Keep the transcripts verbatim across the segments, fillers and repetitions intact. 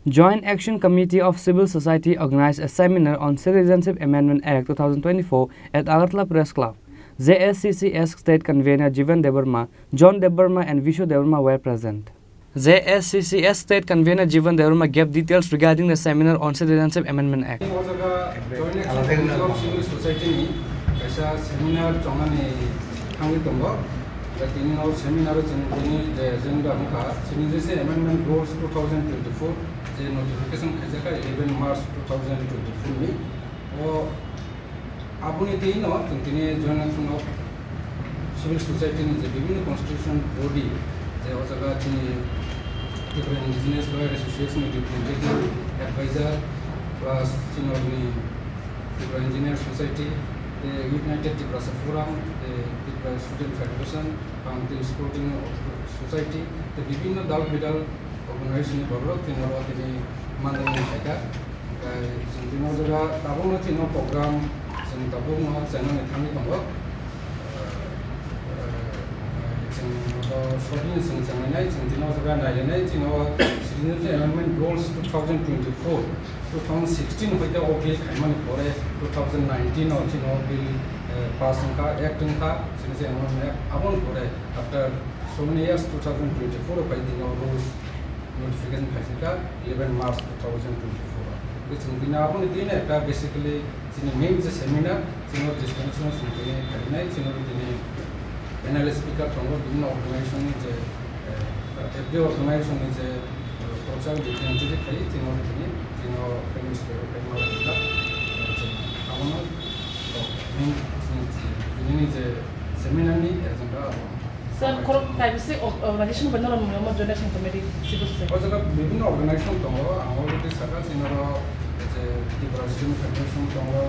Joint Action Committee of Civil Society organized a seminar on Citizenship Amendment Act two thousand twenty-four at Agartala Press Club. J A C C S State Convener Jivan Debbarma, John Debbarma and Vishu Debbarma were present. J A C C S State Convener Jivan Debbarma gave details regarding the seminar on Citizenship Amendment Act. O jaga Joint Action Committee of Civil Society ni kaisa seminar chongnani thangwi tongo. Tei tini o seminar o chwng tini je agenda wngkha Citizenship Amendment Rules two thousand twenty-four, je notification khaijak kha eleven March two thousand twenty-four ni. O aboni twi no chwng tini Joint Action of Civil Society ni je bibhinno constitution body, je o jaga chini Tripura Indigenous Lawyer Association ni representative advisor, plus chini ni Tripura Engineer Society, tei United Tiprasa Forum, tei Tripura Student Federation, Pamti Sporting Society, tei bibhinno dal bidal organization ni borok tini oro tini manwi khaikha. Hwnkhe chwng tini o jaga tabukno chini o program chwng tabukno chenani thangwi tongo. Chwng to shortly chwng chenglainai, chwng tini o jaga nailainai, chini o Citizenship Amendment Rules two thousand twenty-four, two thousand sixteen hoite o bill khaimani pore two thousand nineteen o chini o bill, eh, pass wngkha, act wngkha, Citizenship Amendment Act. Aboni pore after so many years, two thousand twenty-four o pai tini o rules notification khaijak kha eleven March two thousand twenty-four o. Tei chwng tini aboni tini ekta basically chini main je seminar, chini o discussion chwng tini khainai, chini o tini panel speaker tongo, bibhinno organization ni je, eh, every organization ni je, eh, torchak representative khai, chini o tini, chini o panel speaker khai ma lai kha, eh, chwng abono, eh, main chini, chini je seminar ni agenda abo. Sir, khorok kaibisi o-, organization bai norok nwnglai omo Joint Action Committee, Civil Society? O jaga bibhinno organization tongo, ang already saka, chini oro je Tripura Student Federation tongo,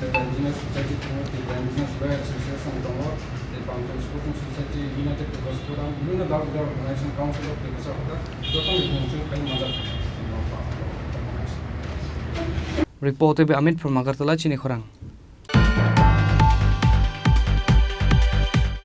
tei Indigenous Society tongo, tei Indigenous Lawyer Association tongo, tei Pamti Sporting Society, United People's Forum, bibhinno dal bidal organization, Council of Tiprasa Hoda, joto ni bumung chwng khai manjak, chini oro organization. Report by Amit from Agartala, chini khorang.